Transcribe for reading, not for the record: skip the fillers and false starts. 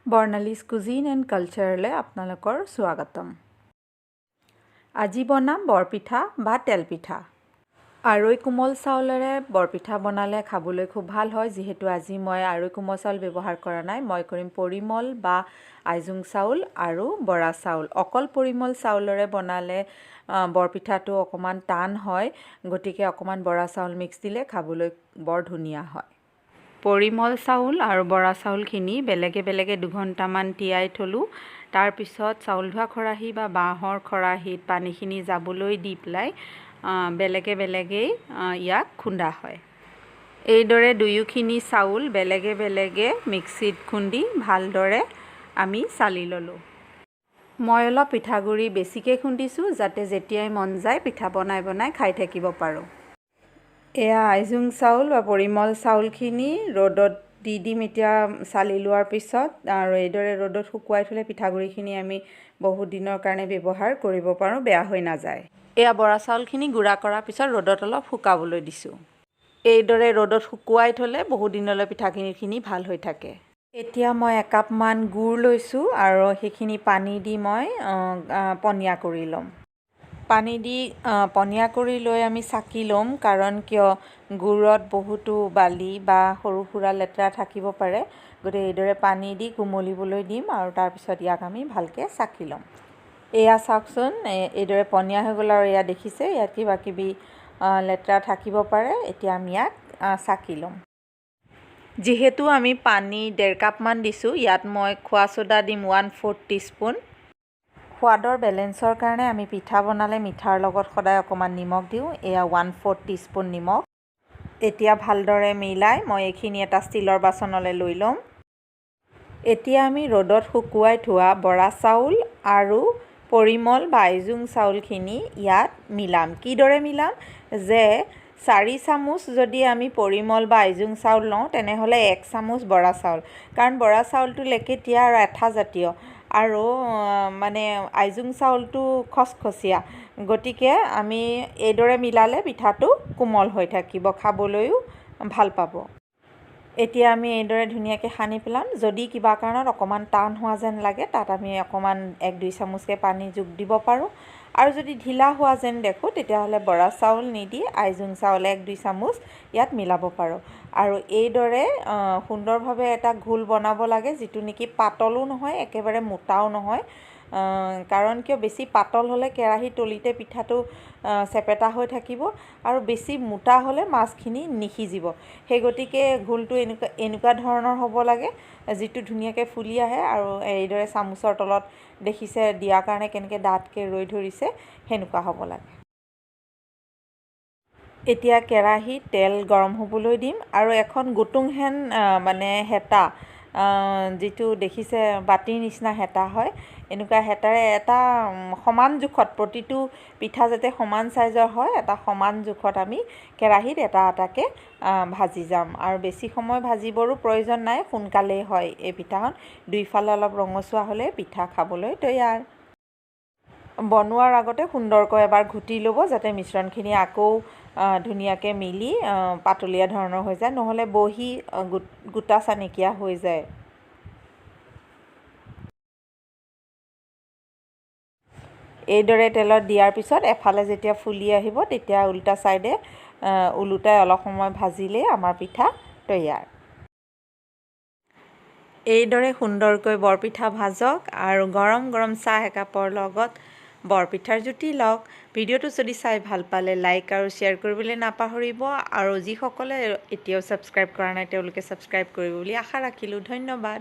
বৰ্ণালীজ cuisine and কালচাৰলৈ আপোনালোকৰ স্বাগতম। আজি বনাম বৰপিঠা বা তেলপিঠা। আৰৈ কোমল চাউলেৰে বৰপিঠা বনালে খাবলৈ খুব ভাল হয়। যিহেতু আজি মই আৰৈ কোমল চাউল ব্যৱহাৰ কৰা নাই, মই কৰিম পৰিমল বা আইজোং চাউল আৰু বৰা চাউল। অকল পৰিমল চাউলেৰে বনালে বৰপিঠাটো অকণমান টান হয়, গতিকে অকণমান বৰা চাউল মিক্স দিলে খাবলৈ বৰ ধুনীয়া হয়। পৰিমল চাউল আৰু বৰা চাউলখিনি বেলেগে বেলেগে 2 ঘণ্টামান তিয়াই থ'লোঁ। তাৰপিছত চাউল ধোৱা খৰাহী বা বাঁহৰ খৰাহীত পানীখিনি যাবলৈ দি পেলাই বেলেগে বেলেগেই ইয়াক খুন্দা হয়। এইদৰে দুয়োখিনি চাউল বেলেগে বেলেগে মিক্সিত খুন্দি ভালদৰে আমি চালি ল'লোঁ। মই অলপ পিঠাগুড়ি বেছিকৈ খুন্দিছোঁ, যাতে যেতিয়াই মন যায় পিঠা বনাই বনাই খাই থাকিব পাৰোঁ। এয়া আইজোং চাউল বা পৰিমল চাউলখিনি ৰ'দত দি দিম এতিয়া চালি লোৱাৰ পিছত। আৰু এইদৰে ৰ'দত শুকুৱাই থ'লে পিঠাগুড়িখিনি আমি বহুত দিনৰ কাৰণে ব্যৱহাৰ কৰিব পাৰোঁ, বেয়া হৈ নাযায়। এয়া বৰা চাউলখিনি গুড়া কৰাৰ পিছত ৰ'দত অলপ শুকাবলৈ দিছোঁ। এইদৰে ৰ'দত শুকুৱাই থ'লে বহুত দিনলৈ পিঠাখিনিখিনি ভাল হৈ থাকে। এতিয়া মই একাপমান গুড় লৈছোঁ আৰু সেইখিনি পানী দি মই পনীয়া কৰি ল'ম। পানী দি পনীয়া কৰি লৈ আমি চাকি ল'ম। কাৰণ কিয়, গুড়ত বহুতো বালি বা সৰু সুৰা লেতেৰা থাকিব পাৰে। গতিকে এইদৰে পানী দি কোমলিবলৈ দিম আৰু তাৰপিছত ইয়াক আমি ভালকৈ চাকি ল'ম। এয়া চাওকচোন, এইদৰে পনীয়া হৈ গ'ল আৰু এয়া দেখিছে, ইয়াত কিবা কিবি লেতেৰা থাকিব পাৰে। এতিয়া আমি ইয়াক চাকি ল'ম। যিহেতু আমি পানী 1.5 কাপমান দিছোঁ, ইয়াত মই খোৱা চ'ডা দিম 1/4 টিস্পুন। সোৱাদৰ বেলেঞ্চৰ কাৰণে আমি পিঠা বনালে মিঠাৰ লগত সদায় অকণমান নিমখ দিওঁ। এয়া 1/4 টিস্পুন নিমখ। এতিয়া ভালদৰে মিলাই মই এইখিনি এটা ষ্টীলৰ বাচনলৈ লৈ ল'ম। এতিয়া আমি ৰ'দত শুকুৱাই থোৱা বৰা চাউল আৰু পৰিমল বা আইজোং চাউলখিনি ইয়াত মিলাম। কিদৰে মিলাম যে 4 চামুচ যদি আমি পৰিমল বা আইজোং চাউল লওঁ, তেনেহ'লে 1 চামুচ বৰা চাউল। কাৰণ বৰা চাউলটো লেকেটীয়া আৰু আঠাজাতীয় আৰু মানে আইজোং চাউলটো খচখচীয়া। গতিকে আমি এইদৰে মিলালে পিঠাটো কোমল হৈ থাকিব, খাবলৈও ভাল পাব। এতিয়া আমি এইদৰে ধুনীয়াকৈ সানি পেলাম। যদি কিবা কাৰণত অকণমান টান হোৱা যেন লাগে, তাত আমি অকণমান 1-2 চামুচকৈ পানী যোগ দিব পাৰোঁ। আৰু যদি ঢিলা হোৱা যেন দেখোঁ, তেতিয়াহ'লে বৰা চাউল নিদি আইজোং চাউল 1-2 চামুচ ইয়াত মিলাব পাৰোঁ। আৰু এইদৰে সুন্দৰভাৱে এটা ঘোল বনাব লাগে, যিটো নেকি পাতলো নহয়, একেবাৰে মোটাও নহয়। কাৰণ কিয়, বেছি পাতল হ'লে কেৰাহীৰ তলিতে পিঠাটো চেপেটা হৈ থাকিব আৰু বেছি মোটা হ'লে মাছখিনি নিসিজিব। সেই গতিকে ঘোলটো এনেকুৱা এনেকুৱা ধৰণৰ হ'ব লাগে, যিটো ধুনীয়াকৈ ফুলি আহে আৰু এইদৰে চামুচৰ তলত দেখিছে দিয়াৰ কাৰণে কেনেকৈ ডাঠকৈ ৰৈ ধৰিছে, সেনেকুৱা হ'ব লাগে। এতিয়া কেৰাহীত তেল গৰম হ'বলৈ দিম আৰু এখন গুটুংহেন মানে হেতা, যিটো দেখিছে বাতিৰ নিচিনা হেতা হয়, এনেকুৱা হেতাৰে এটা সমান জোখত, প্ৰতিটো পিঠা যাতে সমান চাইজৰ হয়, এটা সমান জোখত আমি কেৰাহীত এটা এটাকৈ ভাজি যাম। আৰু বেছি সময় ভাজিবৰো প্ৰয়োজন নাই, সোনকালেই হয় এই পিঠাখন। দুইফালে অলপ ৰঙচুৱা হ'লে পিঠা খাবলৈ তৈয়াৰ। বনোৱাৰ আগতে সুন্দৰকৈ এবাৰ ঘুটি ল'ব, যাতে মিশ্ৰণখিনি আকৌ ধুনীয়াকৈ মিলি পাতলীয়া ধৰণৰ হৈ যায়, নহ'লে বহি গোটা চানেকীয়া হৈ যায়। এইদৰে তেলত দিয়াৰ পিছত এফালে যেতিয়া ফুলি আহিব, তেতিয়া উল্টা ছাইডে ওলোটাই অলপ সময় ভাজিলেই আমাৰ পিঠা তৈয়াৰ। এইদৰে সুন্দৰকৈ বৰপিঠা ভাজক আৰু গৰম গৰম চাহ একাপৰ লগত বৰপিঠাৰ জুতি লওক। ভিডিঅ'টো যদি চাই ভাল পালে লাইক আৰু শ্বেয়াৰ কৰিবলৈ নাপাহৰিব আৰু যিসকলে এতিয়াও ছাবস্ক্ৰাইব কৰা নাই, তেওঁলোকে ছাবস্ক্ৰাইব কৰিব বুলি আশা ৰাখিলোঁ। ধন্যবাদ।